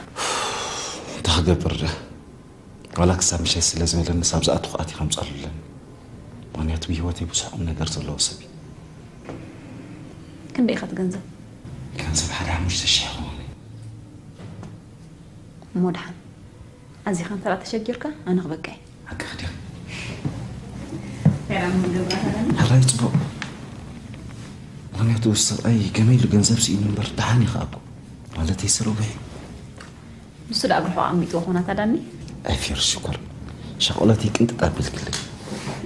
እንታይ ክገብር ደኣ? ዋላ ክሳብ ምሸት ስለ ዝበለኒ ሳብ ዝኣተኹ ኣትየ ከምጽኣሉ ኣለኒ። ምኽንያቱ ብህይወተይ ብዙሕ ቁም ነገር ዘለዎ ሰብ እዩ። ክንደይ ኢኻ እቲ ገንዘብ? ገንዘብ ሓደ ሓሙሽተ ሽሕ ይኸውን። እሞ ደሓን። ኣዚኻ እንተ ደኣ ተሸጊርካ፣ ኣነ ክበቅዕ እየ። ሓቅኺ ዲኺ? ሰላም ምግብራ ሰላም። ሕራይ ጽቡቕ። ምኽንያቱ ሰብኣይ ከመይ ኢሉ ገንዘብ ስኢኑ እምበር ደሓን እዩ ኸኣ እኮ። ማለተይ ስርብሕ እዩ። ንሱ ደኣ እግሩ ሕቖ ኣሚጥዎ ኾናታ ዳኒ? ኣይ ፌር ሽኮር። ሻቆለተይ ቅንጥጥ ኣቢልክለይ።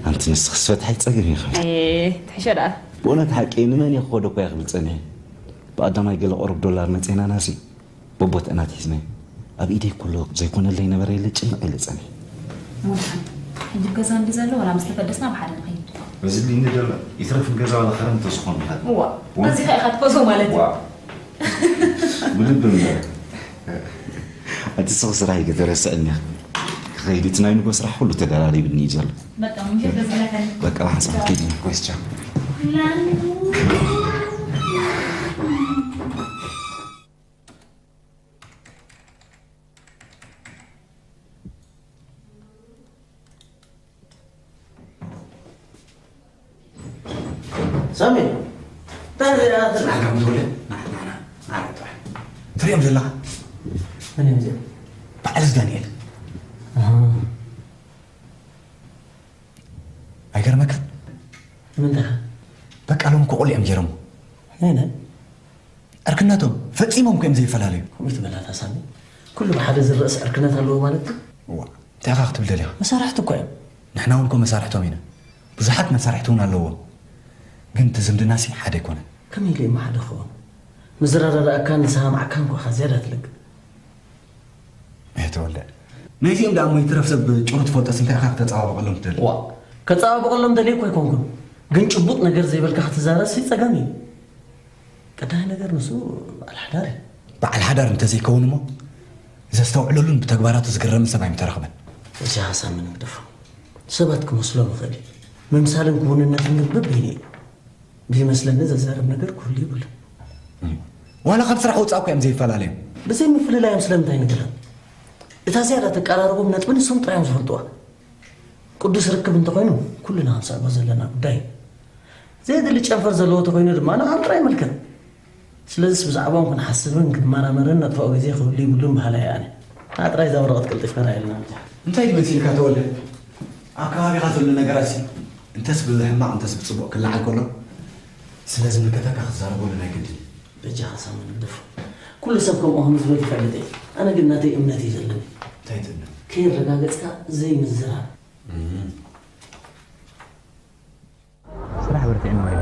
ኣንቲ ንስኽስ ፈትሓይ ጸገም ኢኺ። ኤ፣ ትሕሸ ደኣ። ብእውነት ሓቂ ንመን እየ ክኸዶ እኮ እየ ክብል ጸኒሐ። ብቐዳማይ ገለ ቁሩብ ዶላር መጺእናናሲ። በቦት እናት ሒዝናዮ ኣብ ኢደይ ከሎ ዘይኮነለይ ነበረ ኢለ ጭንቕ ኢለ ጸኒሐ። እሞ ደሓን። ሕጂ ኣብ ገዛ እንዲ ዘሎ ዋላ ምስ ተፈደስና ብሓደ ንኸይድ። በዚ ድኒ ዘሎ ይትረፍ ገዛ ዋላ ክረምቲ ዝኾን ይኸድ። እዋ፣ እዋ። በዚኻ ኢኻ ትፈትዎ ማለት እዩ። ዋ። ብልቢ እምበር። እቲ ስቕ ስራሕ እዩ ከተረስዐኒ ኢኻ። ክኸይድ እቲ ናይ ንጎ ስራሕ ኩሉ ተደራሪብኒ እዩ ዘሎ። በቃ፣ ምሸት ገዛ ለኸኒ። በቃ፣ ብሓንሳብ ከይድ ኢና። ኮይስ፣ ቻው። ሳሚ፣ እንታይ ሪኣ ዘለኻ? ና፣ ና፣ ና፣ ና፣ ና፣ ና፣ ጥራሕ። ትሪኦም ዘለኻ? መን እዮም እዚኦም? በዓል እዚ ዳንኤል። ኣሃ። ኣይገርመካ? ንምንታይ? በቃ ሎም ክቑል እዮም ገይሮሞ። ናይ ናይ? ዕርክነቶም ፈጺሞም እኮ እዮም ዘይፈላለዩ። ከምኡ ትበላታ ሳሚ? ኩሉ ብሓደ ዝረእስ ዕርክነት ኣለዎ ማለት ድዩ? እዋ፣ እንታይ ኢኻ ክትብል ደሊኻ? መሳርሕቲ እኮ እዮም። ንሕና እውን እኮ መሳርሕቶም ኢና። ብዙሓት መሳርሕቲ እውን ኣለዎም። ግን እቲ ዝምድናሲ ሓደ ኣይኮነን። ከመይ ኢሉ እሞ ሓደ ክኸውን? ምስ ዝረዳዳእካን ዝሰማማዕካን እኮ ኢኻ ዝያዳ ትልግብ። እህ ተወልደ፣ ናይዚኦም ደኣ እሞ ይትረፍ ሰብ ጭሩ ትፈልጦስ እንታይ ኢኻ ክተጸባብቐሎም ትደሊ? ዋ፣ ከጸባብቐሎም ደልየ እኮ ኣይኮንኩን። ግን ጭቡጥ ነገር ዘይበልካ ክትዛረብሲ ጸገም እዩ። ቀዳማይ ነገር ንሱ በዓል ሓዳር እዩ። በዓል ሓዳር እንተዘይከውን እሞ ዘስተውዕለሉን ብተግባራቱ ዝግረምን ሰብ ኣይምተረኽበን። እዚ ሓሳብ ምንም ግደፎ። ሰባት ክመስሎም ይኽእል እዩ። ምምሳልን ክውንነትን ግን በበይኑ እዩ። ብዝመስለኒ ዘዛርብ ነገር ክህሉ የብሉን። ዋላ ካብ ስራሕ ወፃእ እኮ እዮም ዘይፈላለዩ። ብዘይ ምፍልላዮም ስለምንታይ ንግረም? እታ ዝያዳ ተቀራርቦም ነጥቢ ንሶም ጥራይ እዮም ዝፈልጥዋ። ቅዱስ ርክብ እንተኾይኑ ኩልና ክንስዕቦ ዘለና ጉዳይ እዩ። ዘየድሊ ጨንፈር ዘለዎ ተኾይኑ ድማ ንዓም ጥራይ ይምልከት። ስለዚስ ብዛዕባኦም ክንሓስብን ክንመራመርን ነጥፍኦ ግዜ ክህሉ ይብሉን በሃላይ እየ ኣነ። ንዓ ጥራይ እዛ ወረቐት ቀልጢፍካ ርኣየልና። እንታይ ድዩ መሲልካ ተወልደ? ኣብ ከባቢኻ ዘሎ ነገራትሲ እንተስ ብሕማቕ እንተስ ብጽቡቕ ክለዓል ከሎ ስለ ዝምልከተካ ክትዛረበሉ ናይ ግድን እዩ። በጃኻ ሳሚ ንግደፎ። ኩሉ ሰብ ከምኡ ከም ዝብል ይፈልጥ እየ። ኣነ ግን ናተይ እምነት እዩ ዘለኒ። እንታይ ትእምት? ከየረጋገጽካ ዘይምዝራብ። ስራሕ በርቲዕኒ መሪሕ።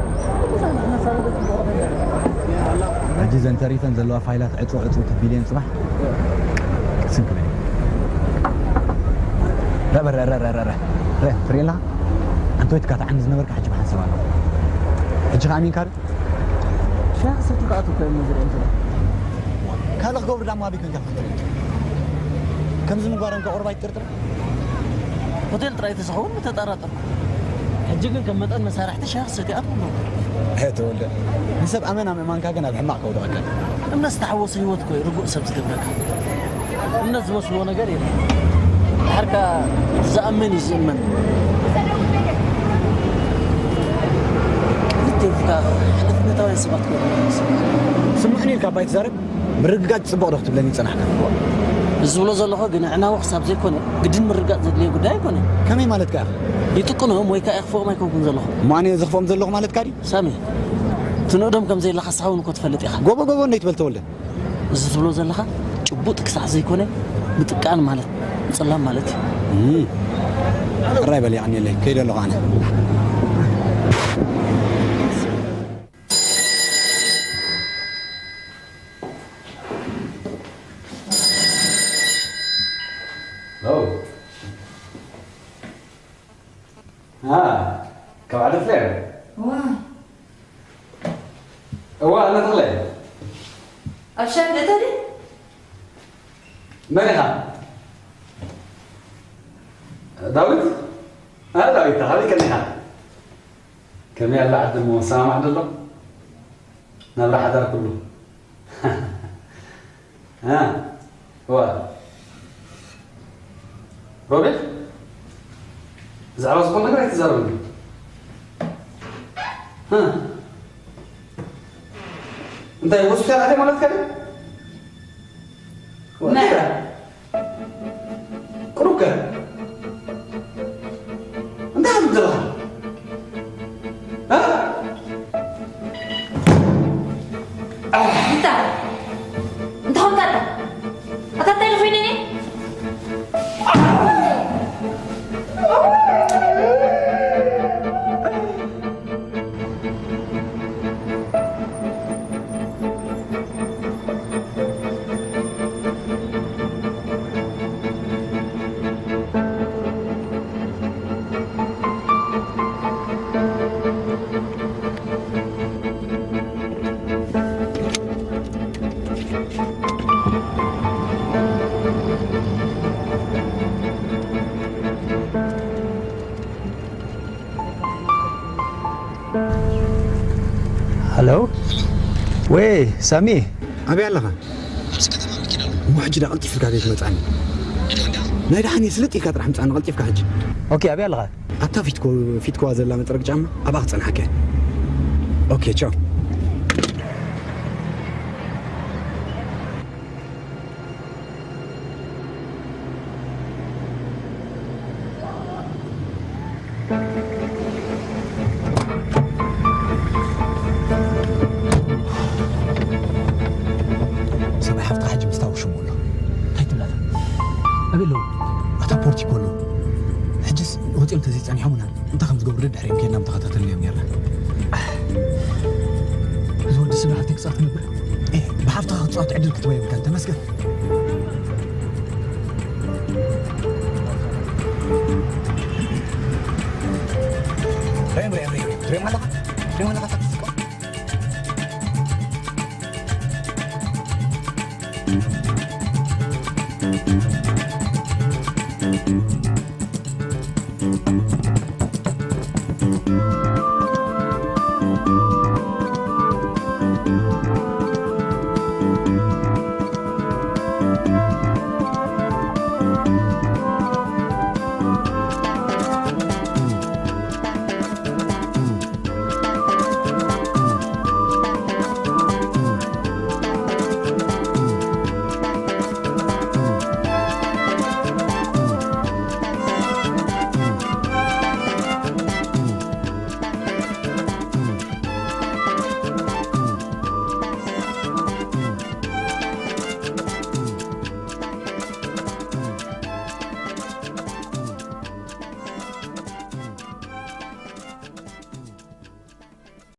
ሕጂ እዘን ተሪፈን ዘለዋ ፋይላት ዕጹ ዕጹ ተቢለን ጽባሕ ቅስን ክብል እዩ። ረበ ረረ ረረ ረ ትሪእላ ኣንቶይትካ ተዓኒ ዝነበርካ ሕጂ ብሓንሳብ ኣለኹ። ሕጂ ከኣ ኣሚንካ ዶ? ሻሂ ክሰቲ ክኣቱ እኮ እዮም ዝርእዮም ዘለዉ። ካልእ ክገብሩ ዳሞ ኣበይ ኮንካ ትፈልጥ? ከምዚ ምግባሮም ከ ቁሩብ ኣይትጥርጥር? ሆቴል ጥራይ ተዝኸውን ምተጠራጠርኩ። ሕጂ ግን ከም መጠን መሳርሕቲ ሻሂ ክሰቲ ኣትኩ ኣለዉ። ኣየ ተወልደ፣ ንሰብ ኣመና ምእማንካ ግን ኣብ ሕማቕ ከውድቐካ እዩ። እምነት ዝተሓወሶ ህይወት እኮ እዩ ርጉእ ሰብ ዝገብረካ። እምነት ዝመስሎ ነገር የለን። ድሓር ከኣ እቲ ዝኣምን እዩ ዝእመን። ክልቴኹም ከኣ ሓላፍነታውያን ሰባት ክኾኑ ይመስል። ስምዑኒ ኢልካ እባ ኣይትዛረብ። ምርግጋጽ ጽቡቕ ዶ ክትብለኒ ዝጸናሕካ? እዚ ዝብሎ ዘለኹ ግን ኣዕናዊ ክሳብ ዘይኮነ ግድን ምርግጋጽ ዘድልዮ ጉዳይ ኣይኮነን። ከመይ ማለትካ ኢኻ? ይጥቅኖም ወይ ከኣ የኽፍኦም ኣይኮንኩን ዘለኹ። እሞ ኣነ እየ ዘኽፍኦም ዘለኹ ማለትካ ድዩ? ሳሚ፣ ትንእዶም ከም ዘየለኻ ንስኻ እውን እኮ ትፈልጥ ኢኻ። ጎቦ ጎቦ እንዶ ኣይትበል ተወልደ። እዚ ትብሎ ዘለኻ ጭቡጥ ክሳዕ ዘይኮነ ምጥቃን ማለት ምጽላም ማለት እዩ። እም። ሕራይ በል የቐንየለይ፣ ከይደ ኣለኹ ኣነ። ሄሎ። አ፣ ካብ ዓዲ ፍሬም። ዋ። እዋ፣ ኣነ ተኽለ። ኣብ ሻሂ ደእተ ድዩ? መን ኢኻ? ዳዊት? አ፣ ዳዊት፣ ተኻቢከኒ ኢኻ። ከመይ ኣላ ዓዲ እሞ፣ ሰማማዕ ደሎ? ናብራ ሓዳር ኩሉ። እ፣ እዋ። ሮቤል፣ ብዛዕባ ዝኾነ ነገር ኣይትዛረበኒ። እ፣ እንታይ ሆስፒታል ኣትያ ማለትካ ድዩ? መን? ቁሩብ ከ እንታይ ትብል ዘለኻ? እ? ኣታ እንታይ ኾንካ ኣታ? ኣታ እንታይ ኢሉ ኾይኑ እኔ? ሄሎ፣ ወይ ሳሚ። ኣበይ ኣለኻ? ኣብዚ ከተማ መኪና ኣሎ። እሞ ሕጂ ዳ ቀልጢፍካ ዘይትመጽኣኒ? ናይ ደሓን እየ፣ ስልጥ ኢልካ ጥራሕ ምጽኣኒ ቀልጢፍካ ሕጂ። ኦኬ፣ ኣበይ ኣለኻ? ኣብታ ፊትኮ-፣ ፊትኮዋ ዘላ መጽረግ ጫማ ኣብኣ ክጸንሓካ እየ። ኦኬ፣ ቻው። ሰብኣይ ሓፍትኻ ሕጂ ምስታ ውሽሙ ኣሎ። እንታይ ትብላታ? ኣበይ ኣለዉ? ኣታ ፖርቲኮ ኣለዉ። ሕጅስ ወፂኦም ተዘይፀኒሖምና እንታይ ከም ዝገብሩ ደድሕሪኦም ከይድና ምተኸታተልናዮም ኔርና። እዚ ወዲ ስብ ሓፍተይ ክፃወት ነበር። ኤ፣ ብሓፍትኻ ክትፃወት ዕድል ክትበ የብልካን። ተመስገን። ሬም፣ ሬም፣ ሬም፣ ሬም ኣለኻ? ሬም ኣለኻ?